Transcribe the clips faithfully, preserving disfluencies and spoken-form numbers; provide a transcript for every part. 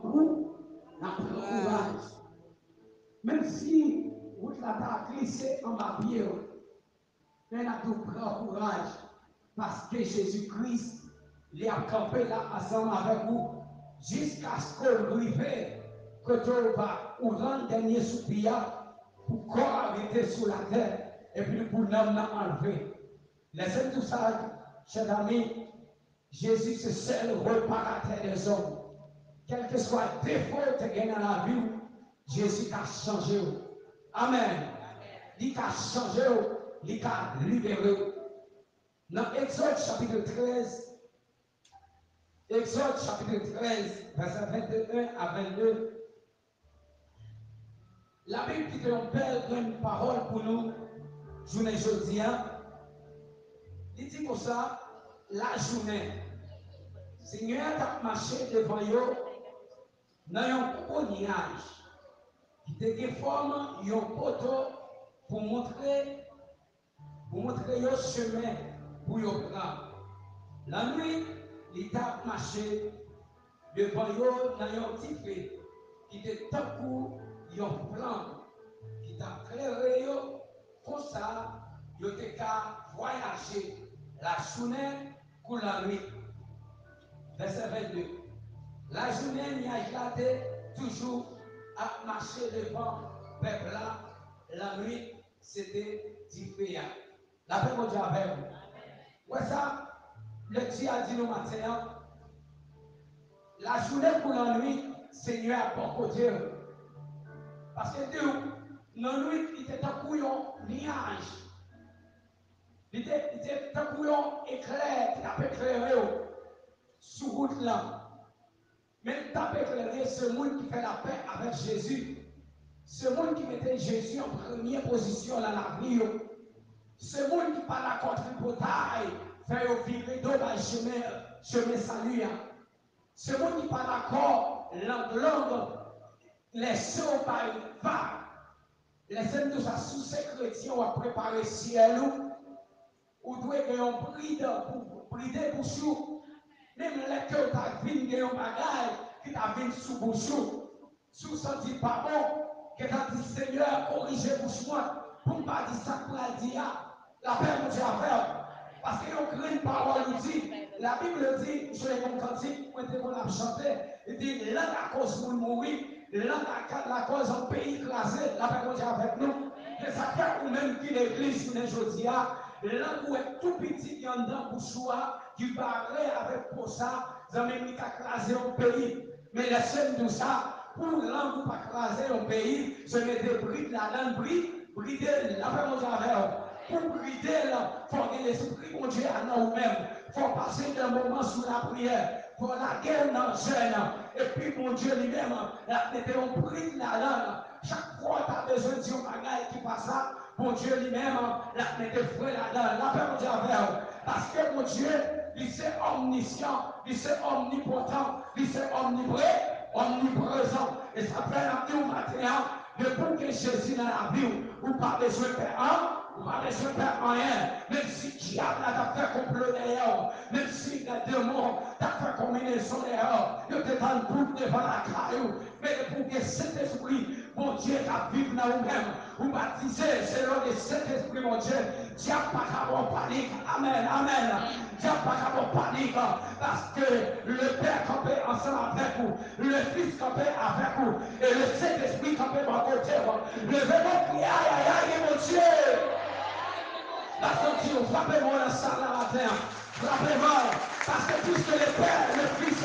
wou, n ap pran kouraj. Menm si wout la ta glise anba pye w, men n ap tou pran kouraj, paske Jezi Kris, li ap kanpe la ansanm avèk ou, jiskaske w rive kote w va, ou rann dènye soupi a, pou kò a rete sou latè, epi pou nanm nan anlve. Lè se m di w sa, chè zanmi, Jezi se sèl reparatè dèzòm. Kèlkeswa defo w te gen nan lavi w, Jezi ka chanje w. Amèn. Li ka chanje w, li ka libere w. Nan Egzòd chapit trèz, Egzòd chapit trèz, vèsè venteyen a vennde, Labib kite yon bèl grenn pawòl pou nou jounen jodi a. Li di konsa, lajounen, Senyè a t ap mache devan yo nan yon gwo nyaj ki te gen fòm yon poto pou montre pou montre yo chemen pou yo pran. Lannwit, li t ap mache devan yo nan yon dife ki te tankou yon flanm ki t ap klere yo. Konsa, yo te ka vwayaje lajounen kou lannwit. Vèsè vennde. Lajounen, nyaj la te toujou ap mache devan pèp la, lannwit, se te dife a. Lapè Bondye avè w. Wè sa, lekti a di nou maten an, lajounen kou lannwit, Senyè a bò kote w. Paske di w, lannwit, li te tankou yon nyaj. Li te, li te tankou yon eklè ki t ap eklere w sou wout lan. Men li t ap eklere se moun ki fè lapè avèk Jezi. Se moun ki mete Jezi an premye pozisyon nan lavi yo. Se moun ki pa dakò tripotay fè yo vire do bay chemen, chemen sali a. Se moun ki pa dakò lang lang lèse w bay vag. Lèse m di w sa, si w se kretyen, w ap prepare syèl ou. Ou dwe gen yon bridan pou bride bouch ou. Menm lè ke w ta vin gen yon bagay ki ta vin sou bouch ou, si w santi l pa bon, gentan di, Senyè, korije bouch mwen pou m pa di sa k pral di a. Lapè Bondye avè w. Paske yon grenn pawòl ou di, Labib di, m sonje yon kantik mwen te konn ap chante, li di, lang akòz moun mouri, lang lakòz yon peyi kraze. Lapè Bondye avèk nou. Se sa k fè ou menm ki legliz jounen jodi a, lang ou wè tou piti ki anndan bouch ou a, ki bare avèk po sa, zanmi m, li ka kraze yon peyi. Men lèse m di w sa, pou lang ou pa kraze yon peyi, se mete brid ladan l, bri-, bride l. Lapè Bondye avè w. Pou bride l, fò w gen Lespri Bondye a nan ou menm. Fò w pase de moman sou lapriyè. Fò w lage w nan jèn. Epi Bondye li menm, l ap mete yon brid ladan l. Chak fwa w ta bezwen di yon bagay ki pa sa, Bondye li menm, l ap mete fre ladan l. Lapè Bondye avè w. Paske Bondye, li se omnisyan, li se omnipotan, li se omnipre-, omniprezan. E sa fè n ap di w maten an, depi w gen Jezi nan lavi w, ou pa bezwen pè an, ou pa bezwen pè anyen. Menm si dyab la t ap fè konplo dèyè w, menm si demon t ap fè konbinezon dèyè w, yo te tann bout devan lakay ou, men depi w gen Sentespri Bondye k ap viv nan ou menm, ou batize selon le Sentespri Bondye, dyab pa ka ba w panik. Amèn, amèn. Dyab pa ka ba w panik, paske Lepè kanpe ansanm avèk ou, Lefis kanpe avèk ou, e Lesentespri kanpe bò kote w. Leve men w, kriye, ayayay, gen Bondye! Paske w di, frape men w nan sal la maten an. Frape men w, paske piske Lepè, Lefis,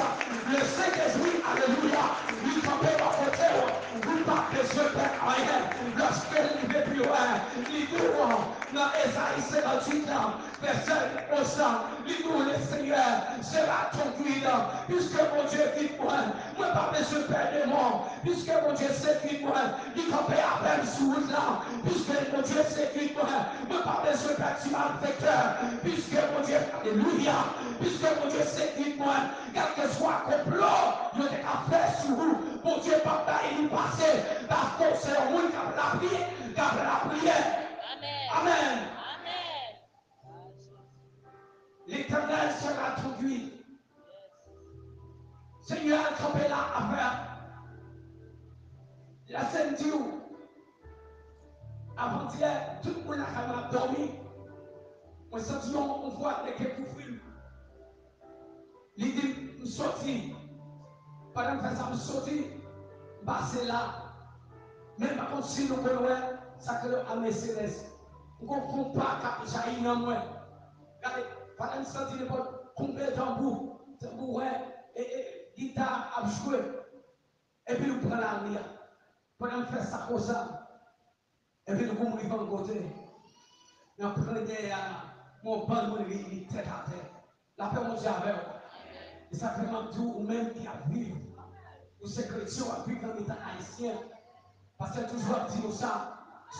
Lesentespri, alelouya, li kanpe bò kote w, ou pa bezwen pè anyen. Lòske l rive pi lwen, li di w nan Ezayi senkantuit lan, vèsè onz lan, li di w, Lesenyè sera ton gid. Piske Bondye gid mwen, mwen pa bezwen pè demon. Piske Bondye se gid mwen, li kanpe avè m sou wout lan. Piske Bondye se gid mwen, mwen pa bezwen pè ti malfektè. Piske Bondye, alelouya, piske Bondye se gid mwen, kèlkeswa konplo yo te ka fè sou ou, Bondye p ap bay li pase, paske w se yon moun k ap lapriyè, k ap lapriyè. Amèn. Amèn. Amèn. L'Éternel sera ton guide. Senyè a kanpe la avè, Lè se m di w, avantyè, tout moun lakay mwen ap dòmi. Mwen santi yon, yon vwa nèg te kouvri m. Li di m, m soti. Pandan m fè sa, m soti, m pase la. Men m pa konn si nou konn wè sa k rele ame selès. M konn konpa k ap jayi nan mwen. Gade, pandan m santi nenpòt konbe tanbou, tanbou, wè, e, e, gita ap jwe. Epi nou pran lari a. Pandan m fè sa konsa, epi nou kouri rive yon kote. Nan plen dèyè a, yon bann moun li, li tèt atè. Lapè Bondye avè w. E sa k fè m ap di w, ou menm ki ap viv, ou se kretyen, w ap viv nan mitan ayisyen. Pastè toujou ap di nou sa.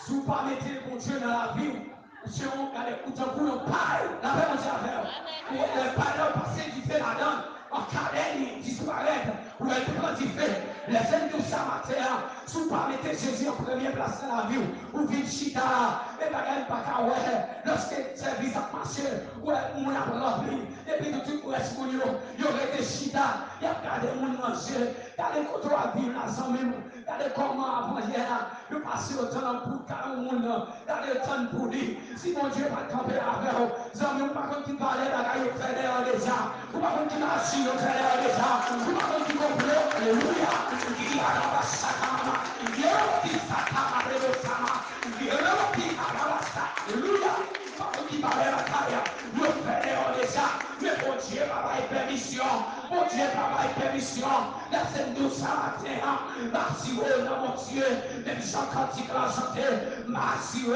Si w pa mete Bondye nan lavi w, ou se yon, gade, ou tankou yon pay. Lapè Bondye avè w. Ou, lè pay la, ou pase dife ladan l, an kalè li disparèt. Ou wè l pran dife. Lè se m di w sa maten an, si w pa mete Jezi an premye plas nan lavi w, ou vin chita la, e bagay m pa ka wè. Lòske sèvis ap mache, ou wè moun ap ranpli. Epi tout rès moun yo, yo rete chita, y ap gade moun nan je. Gade kote w ap viv la, zanmi m. Gade kòman avan yè a, yo pase yo tann pou ka yon moun nan. Gade yo tann pou li. Si Bondye pa t kanpe avè w, zanmi, ou pa konn ki valè bagay yo fè dèyè w deja. Ou pa konn ki maji yo fè dèyè w deja. Ou pa konn ki konplo. Alelouya. Ki arabasakama. Yo ki satama redosama. Yo ki arabasa. Alelouya. Ou pa konn ki valè batay yo fè dèyè w deja. Men Bondye pa bay pèmisyon. Bondye pa bay pèmisyon. Lè se m di w sa maten an, m asire w nan Bondye. Menm jan kantik la chante, m asire